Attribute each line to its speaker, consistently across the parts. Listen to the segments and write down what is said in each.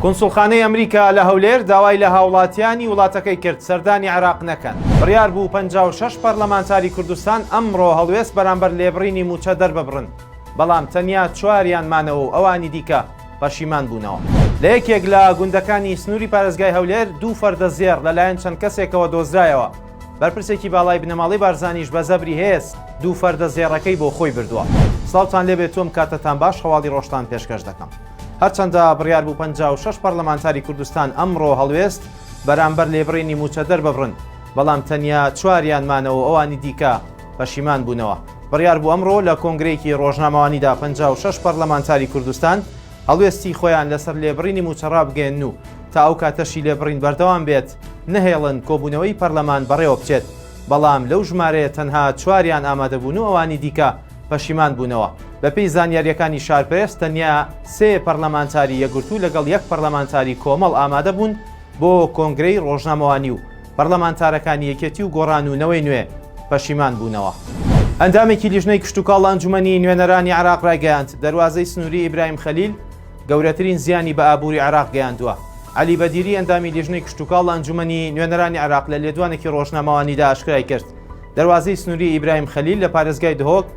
Speaker 1: کونسوڵخانەی ئەمریکا لە هەولێر داوای لە هاوڵاتیانی وڵاتەکەی کرد سەردانی عێراق نەکەن. بڕیار بوو 56 پەرلەمانتاری کوردستان ئەمڕۆ هەڵوێست بەرامبەر لێبڕینی مووچە دەرببڕن، بەڵام تەنیا چواریان مانەوە و ئەوانی دیکە پەشیمان بوونەوە. لە یەکێک لە گوندەکانی سنووری پارێزگای هەولێر دوو فەردە زێڕ لەلایەن چەند کەسێکەوە دۆزرایەوە، بەرپرسێکی باڵای بنەماڵەی بارزانیش بە زەبری هێز دوو فەردە زێڕەکەی بۆ خۆی بردووە. سڵاوتان لێبێت تۆم کاتەتان باش هەواڵی ڕۆژتان پێشکەش دەکەم. هەرچەندە بڕیار بوو 56 پەرلەمانتاری کوردستان ئەمڕۆ هەڵوێست بەرامبەر لێبڕینی مووچە دەرببڕن، بەڵام تەنیا چواریان مانەوە و ئەوانی دیکە پەشیمان بوونەوە. بڕیار بوو ئەمڕۆ لە کۆنگرەیەکی ڕۆژنامەوانیدا 56 پەرلەمانتاری کوردستان هەڵوێستی خۆیان لەسەر لێبڕینی مووچە ڕابگەیەنن و تا ئەو کاتەشی لێبڕین بەردەوام بێت نەهێڵن کۆبوونەوەی پەرلەمان بەڕێوە بچێت، بەڵام لەو ژمارەیە تەنها چواریان ئامادەبوون و ئەوانی دیکە پەشیمان بوونەوە. بەپێی زانیارییەکانی شارپرێس تەنیا سێ پەرلەمانتاری یەکگرتوو لەگەڵ یەک پەرلەمانتاری کۆمەڵ ئامادەبوون بۆ کۆنگرەی ڕۆژنامەوانی و پەرلەمانتارەکانی یەکێتی و گۆڕان و نەوەی نوێ پەشیمان بوونەوە. ئەندامێکی لیژنەی کشتوکاڵ لە ئەنجومەنی نوێنەرانی عێراق رایگەیاند، دەروازەی سنووری ئیبراهیم خەلیل گەورەترین زیانی بە ئابووری عێراق گەیاندووە. عەلی بەدیری ئەندامی لیژنەی کشتوکاڵ لە ئەنجومەنی نوێنەرانی عێراق لە لێدوانێکی ڕۆژنامەوانیدا ئاشکرای کرد، دەروازەی سنووری ئیبراهیم خەلیل لە پارێزگای دهۆک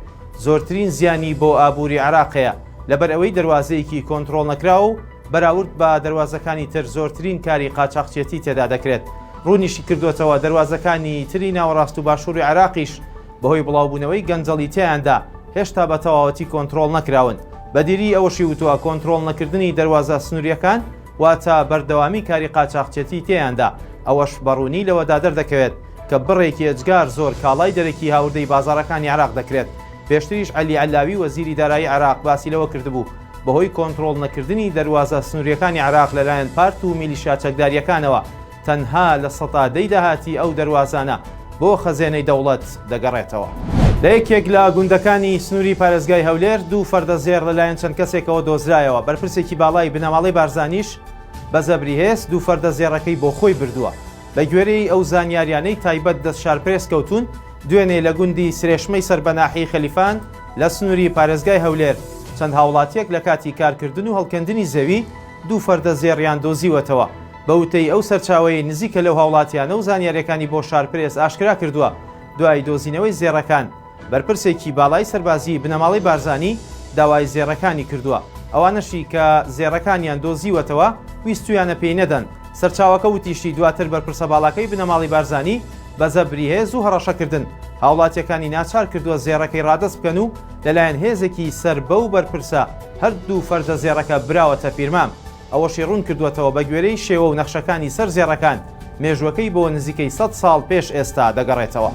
Speaker 1: زۆرترین زیانی بۆ ئابووری عێراق هەیە، لەبەرئەوەی دەروازەیەکی کۆنترۆڵنەکراوە و بەراورد بە دەروازەکانی تر زۆرترین کاری قاچاخچێتی تێدا دەکرێت. ڕوونیشی کردووەتەوە، دەروازەکانی تری ناوەڕاست و باشووری عێراقیش بەهۆی بڵاوبوونەوەی گەنجەڵی تیایاندا هێشتا بە تەواوەتی کۆنترۆڵ نەکراون. بەدیری ئەوەشی وتووە، کۆنترۆڵ نەکردنی دەروازە سنوورییەکان واتە بەردەوامی کاری قاچاخچێتی تێیاندا، ئەوەش بە ڕوونی لەوەدا دەردەکەوێت کە بڕێکی ئێجگار زۆر کاڵای دەرەکی هاوردەی بازاڕەکانی عێراق دەکرێت. پێشتریش عەلی عەلاوی وەزیری دارایی عێراق باسی لەوە کردبوو، بەهۆی کۆنترۆڵ نەکردنی دەروازە سنوورییەکانی عێراق لەلایەن پارت و میلیشیا چەکدارییەکانەوە تەنها 10% داهاتی ئەو دەروازانە بۆ خەزێنەی دەوڵەت دەگەڕێتەوە. لە یەکێک لە گوندەکانی سنووری پارێزگای هەولێر دوو فەردە زێڕ لەلایەن چەند کەسێکەوە دۆزرایەوە، بەرپرسێکی باڵای بنەماڵەی بارزانیش بە زەبری هێز دوو فەردە زێڕەکەی بۆ خۆی بردووە. بەگوێرەی ئەو زانیاریانەی تایبەت دەست شارپرێس کەوتوون، دوێنێ لە گوندی سرێشمەی سەر بە ناحیەی خەلیفان لە سنووری پارێزگای هەولێر، چەند هاوڵاتییەک لە کاتی کارکردن و هەڵکەندنی زەوی، دوو فەردە زێڕیان دۆزیوەتەوە. بە وتەی ئەو سەرچاوەیەی نزیکە لەو هاوڵاتیانە و زانیارییەکانی بۆ شارپرێس ئاشکرا کردووە، دوای دۆزینەوەی زێڕەکان، بەرپرسێکی باڵای سەربازیی بنەماڵەی بارزانی داوای زێڕەکانی کردووە، ئەوانەشی کە زێڕەکانیان دۆزیوەتەوە ویستوویانە پێی نەدەن. سەرچاوەکە وتیشی، دواتر بەرپرسە باڵاکەی بنەماڵەی بارزانی بە زەبری هێز و هەڕەشەکردن هاوڵاتییەکانی ناچار کردووە زێڕەکەی ڕادەست بکەن و لەلایەن هێزێکی سەر بەو بەرپرسە هەردوو فەردە زێڕەکە براوەتە پیرمام. ئەوەشی ڕوونکردووەتەوە، بەگوێرەی شێوە و نەخشەکانی سەر زێڕەکان، مێژووەکەی بۆ نزیکەی 100 ساڵ پێش ئێستا دەگەڕێتەوە.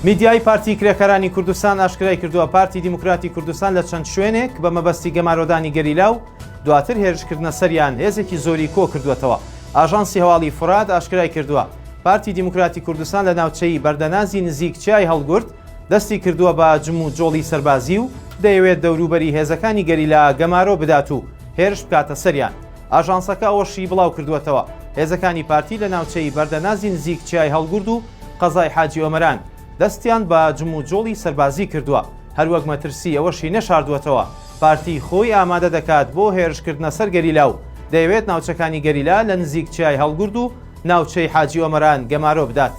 Speaker 1: میدیای پارتی کرێکارانی کوردستان ئاشکرای کردووە، پارتی دیموکراتی کوردستان لە چەند شوێنێک بە مەبەستی گەمارۆدانی گەریلا و دواتر هێرشکردنە سەریان هێزێکی زۆری کۆکردووەتەوە. ئاژانسی هەواڵی فورات ئاشکرای کردووە، پارتی دیموکراتی کوردستان لە ناوچەی بەردەنازی نزیک چیای هەڵگورد دەستی کردووە بە جموجۆڵی سەربازی و دەیەوێت دەوروبەری هێزەکانی گەریلا گەمارۆ بدات و هێرش بکاتە سەریان. ئاژانسەکە ئەوەشی بڵاوکردووەتەوە، هێزەکانی پارتی لە ناوچەی بەردەنازی نزیک چیای هەڵگورد و قەزای حاجی ئۆمەران دەستیان بە جموجۆڵی سەربازی کردووە، هەروەک مەترسی ئەوەشی نەشاردووەتەوە پارتی خۆی ئامادە دەکات بۆ هێرشکردنە سەر گەریلا و دەیەوێت ناوچەکانی گەریلا لە نزیک چیای هەڵگورد و ناوچەی حاجی ئۆمەران گەمارۆ بدات.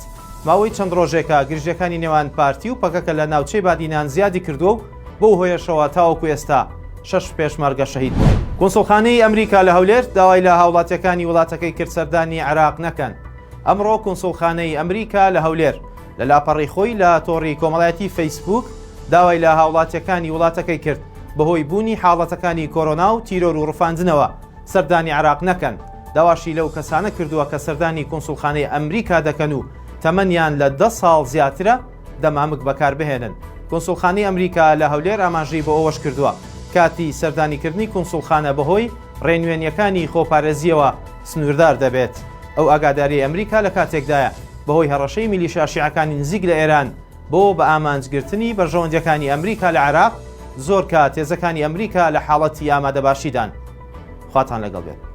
Speaker 1: ماوەی چەند ڕۆژێکە گرژییەکانی نێوان پارتی و پەکەکە لە ناوچەی بادینان زیادی کردووە و بەو هۆیەشەوە تاوەکو ئێستا شەش پێشمەرگە شەهید بوون. کونسوڵخانەی ئەمریکا لە هەولێر داوای لە هاوڵاتییەکانی وڵاتەکەی کرد سەردانی عێراق نەکەن. ئەمڕۆ کونسوڵخانەی ئەمریکا لە هەولێر لە لاپەڕەی خۆی لە تۆڕی کۆمەڵایەتی فەیسبووک داوای لە هاوڵاتییەکانی وڵاتەکەی کرد بەهۆی بوونی حاڵەتەکانی کۆرۆنا و تیرۆر و ڕفاندنەوە سەردانی عێراق نەکەن، داواشی لەو کەسانە کردووە کە سەردانی کونسوڵخانەی ئەمریکا دەکەن و تەمەنیان لە 10 ساڵ زیاترە دەمامک بەکاربهێنن. کونسوڵخانەی ئەمریکا لە هەولێر ئاماژەی بۆ ئەوەش کردووە، کاتی سەردانیکردنی کونسوڵخانە بەهۆی ڕێنوێنییەکانی خۆپارێزییەوە سنووردار دەبێت. ئەو ئاگاداریەی ئەمریکا لە کاتێکدایە، بەهۆی هەڕەشەی میلیشیا شیعەکانی نزیک لە ئێران بۆ بەئامانجگرتنی بەرژەوەندییەکانی ئەمریکا لە عێراق، زۆر کات هێزەکانی ئەمریکا لە حاڵەتی ئامادەباشیدان. خواتان لەگەڵ بێت.